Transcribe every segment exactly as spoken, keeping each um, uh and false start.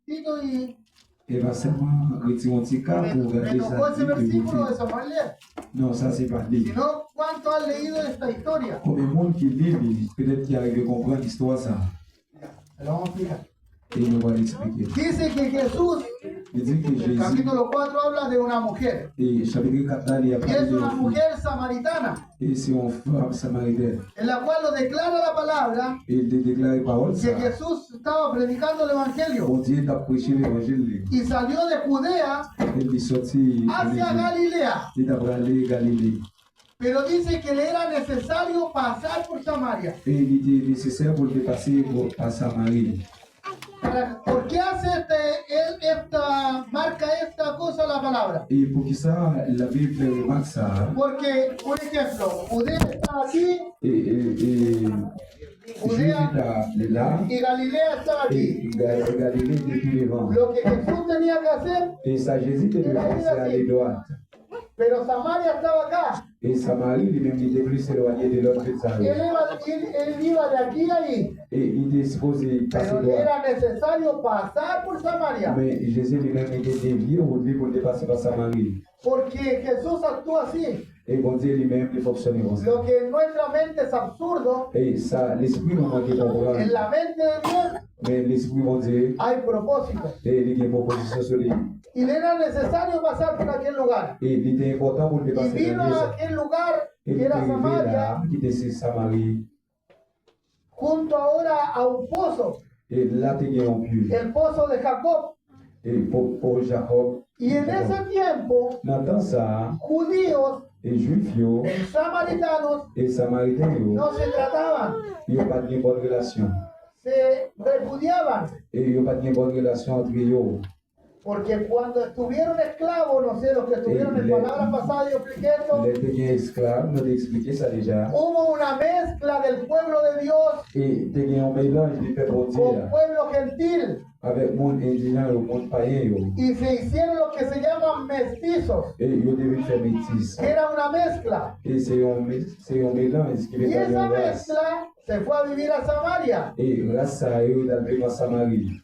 Tito y E pa sèlman retire yon ti ka me, pou me gade tocó sa ese di ke versículo Bondye. De Samuel diez, Non, sa se pa li. Sino cuántos han leído esta historia. Konbyen moun ki li li, petèt ki arive konprann istwa sa. Lo vamos a explicar. E nou va eksplike. Dice que Jesús, Li di ke el Jezi, capítulo cuatro habla de una mujer, e chapit kat la, li ap y pale es de una yon fi. Mujer samaritana, E se yon fanm samaritèn. En la cual lo declara la palabra E li te deklare pawòl que sa. Jesús estaba predicando el Evangelio. Bondye t ap preche levanjil li. Y salió de Judea E li soti hacia Judea. Galilea. Li t ap prale Galile. Pero dice que le era necesario pasar por Samaria. E li te nesesè pou l te pase pa Samari. ¿Por qué hace este, esta, marca esta cosa la palabra? E poukisa Labib fè remak sa a? Porque, por ejemplo, Judea estaba aquí, E, e, e Jezi ta la, y Galilea estaba e aquí. Ga- Galile te pi devan. Lo que Jesús tenía que hacer, E sa Jezi te dwe fè, se ale dwat. Pero Samaria estaba acá. E Samari, li menm, li te plis elwanye de lòt vil sa yo. Él, iba, él, él iba de aquí a allí. E li te sipoze pase Pero le dwat. Era necesario pasar por Samaria. Men Jezi li menm, li te devye wout li pou l te pase pa Samari. Porque Jesús actuó así. E Bondye li menm, li fonksyone konsa. Lo que en nuestra mente es absurdo, E sa, lespri nou manke konprann. En la mente de Dios Men lespri Bondye, hay propósito. e li gen pwopozisyon sou li. Y le era necesario pasar por aquel lugar. E li te enpòtan pou l te Y pase vino nan a sa. Aquel lugar E que li te era rive Samaria, la, ki te se Samari. Junto ahora a un pozo, E la te gen yon pye. El pozo de Jacob. E po, po Jakòb. Y en ese tiempo, Nan tan sa a, judíos e Jwif yo, y samaritanos e Samariten yo, no se trataban, yo pa t gen bòn relasyon. Se repudiaban. E yo pa t gen bòn relasyon antre yo. Porque cuando estuvieron esclavos, no sé, los que estuvieron en palabras pasadas, yo expliqué esto, Lè te gen esklav, nou te eksplike sa deja. Hubo una mezcla del pueblo de Dios E te gen yon melanj de pèp Bondye con a pueblo gentil avèk moun endijan yo, moun payen yo. Y se hicieron lo que se llaman mestizos. E yo te vin fè metis. Que era una mezcla. E se yon, me- se yon melanj ki vin Y bay esa yon ras. Mezcla se fue a vivir a Samaria. E ras sa yo, yo t al viv an Samari.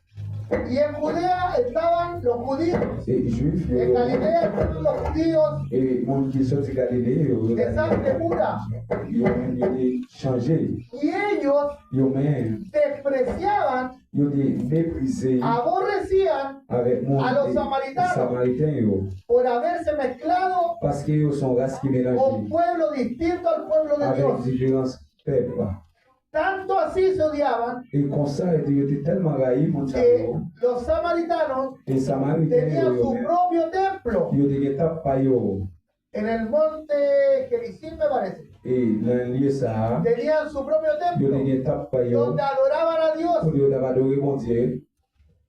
Y en Judea estaban los judíos. E Jwif yo, En Galilea estaban los judíos e moun ki soti Galile yo, yo de sangre pura. Yo menm yo te chanje. Y ellos Yo menm, despreciaban, yo te meprize aborrecían avèk moun a los e samaritanos Samariten yo. Por haberse mezclado Paske yo se yon ras ki con melanje pueblo distinto al pueblo de avèk Dios. Diferans pèp. Tanto así se odiaban E konsa, yo te, yo te tèlman rayi moun sa que yo, los samaritanos e Samariten yo, tenían yo su menm, propio templo yo te gen tanp pa yo. En el monte Gerizim, me parece. E nan lye sa a, Tenían su propio yo te templo gen tanp pa yo, donde adoraban a Dios. Kote yo t ap adore Bondye.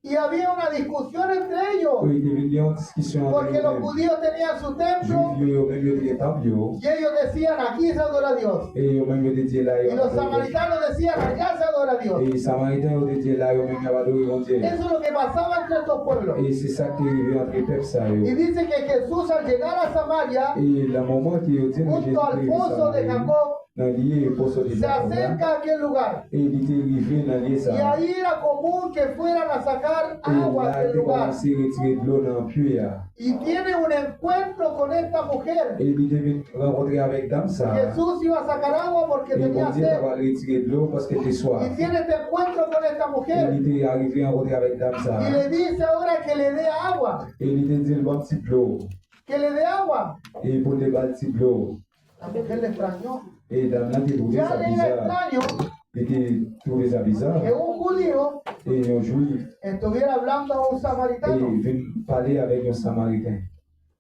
Y había una discusión entre ellos, E te vin gen yon diskisyon ante porque yo los menm. Judíos tenían su templo Jwif yo, yo menm yo te gen tanp yo. Y ellos decían, aquí se adora a Dios. E yo menm yo te di la yo Y los samaritanos decían, allá se adora a Dios. E Samariten yo te di la yo menm y ap adore Bondye. Eso es lo que pasaba entre estos pueblos. E se sa k te rive ant pèp sa yo. Y dice que Jesús al llegar a Samaria, E nan moman ke yo di nou Jezi junto al te rive pozo de Samari, Jacob, nan lye pozo de se Jakòb la, acerca a aquel lugar. E li te rive nan lye sa Y a. Ahí era común que fueran a sacar E agua a la aquel te lugar. Kòmanse retire dlo nan pye a. Y tiene un encuentro con esta mujer. E li te vin rankontre avèk dam sa a. Jesús iba a sacar agua porque E tenía Bondye t ap sed. al retire dlo paske l te swaf. Y tiene este encuentro con esta E mujer. Li te arive rankontre avèk dam sa Y a. Le dice ahora que le dé agua. E li te di l, "Ban m ti dlo." Que le dé agua. E pou l te ba l ti dlo. La mujer le extrañó. E dam nan te twouve Ya sa le era biza. Extraño Li te twouve sa biza. Que un judío E yon Jwif estuviera hablando a un e samaritano. Vin pale avèk yon Samariten.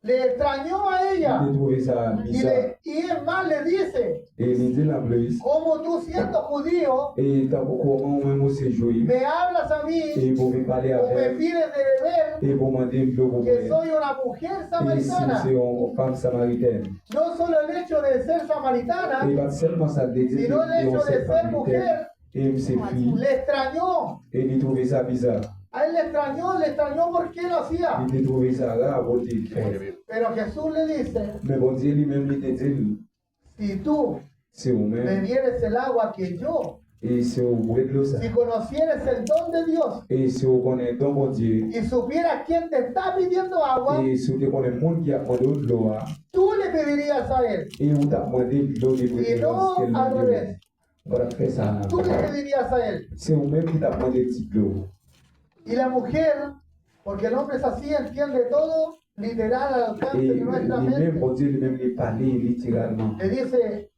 Le extrañó a Li ella. te twouve sa Y, biza. Le, y es más, le dice, E li di l anplis, ¿Cómo tú siendo judío e tankou kòman ou menm ou se Jwif, me hablas a mí e pou vin pale o me avè m, pides de beber, e pou mande m dlo pou que bwè, soy una mujer e si m se samaritana? yon fanm Samariten? No solo el hecho de ser samaritana, E pa t sèlman sa l te di, sino el li te hecho yon de sèl ser Samariten, mujer, e m se fi, le extrañó. E li twouve sa biza. A él le extrañó, le extrañó porque él lo hacía. Li te twouve sa ra pou l te fè. Pero Jesús le dice, Men Bondye li menm li te di l, si tú "Si ou menm, bebieres el agua que yo E si w bwè dlo sa, si conocieres el don de Dios e si w konnen don Bondye, y supieras quién te está pidiendo agua, e si w te konnen moun ki ap mande w dlo a, tú le pedirías a él e ou t ap mande l dlo de y preferans no ke l al mande w. revés. Ou pa t ap fè sa. Tú le pedirías a él. Se ou menm ki t ap mande l ti dlo. Y la mujer, porque el hombre es así, entiende todo, literal al E alcance de nuestra li menm, mente. Bondye li menm, li pale literalman. Le dice,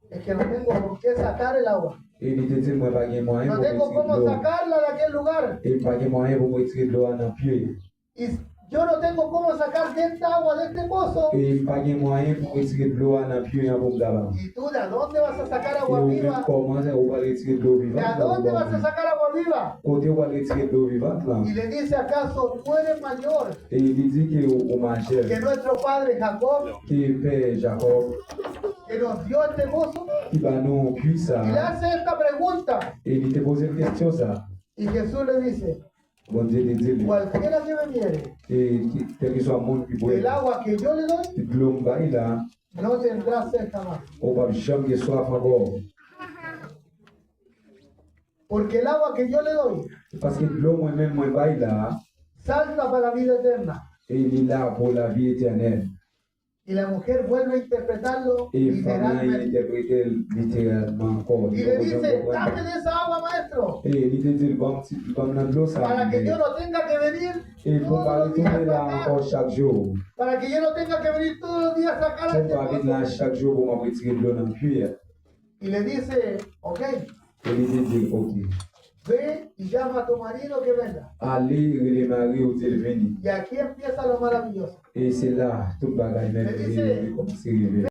es que no tengo con qué sacar el agua. E li te di l, mwen pa gen mwayen No pou mwen tengo retire cómo dlo a. Sacarla de aquel lugar. E m pa gen mwayen pou mwen retire dlo a nan pye. Y yo no tengo cómo sacar de esta agua, de este pozo. E m pa gen mwayen pou mwen retire dlo a nan pye an pou m kapab. ¿Y tú de dónde vas a sacar E agua ou menm viva? Kòman ou pral retire dlo ¿De vivan dónde vas a nan? Sacar agua viva? Kote ou pral retire dlo vivan lan? Y le dice, ¿acaso tú eres mayor E li di ke ou, ou majè, que nuestro padre Jacob, ke pè Jakòb, que nos dio este pozo? Ki ba nou pye sa. Y le hace esta pregunta. E li te poze l kesyon sa. Y Jesús le dice, Bondye te di li, cualquiera que bebiere e ki- kèlkeswa moun ki bwè del agua que yo le doy, dlo m bay la, no tendrá sed jamás. ou p ap janm gen swaf ankò. Porque el agua que yo le doy Paske dlo mwen menm mwen bay la, salta para vida eterna. E li la pou lavi etènèl. Y la mujer vuelve a interpretarlo E fanm nan literalmente. Entèprete l literalman ankò. Y le dice, dame de esa agua, maestro, E li te di l, ban m ti, ban m nan dlo sa. Para que yo no tenga que venir E pou m pa retounen la ankò chak jou. Para que yo no tenga que venir todos los días a sacar Pou m pa este vin la pozo. Chak jou pou m ap retire dlo nan pye a. Y le dice, ok, E li te di l, ok, ve y llama a tu marido que venga. Ale rele mari w, di l vini. Y aquí empieza lo maravilloso. E se la tout bagay mèveye yo kòmanse rive.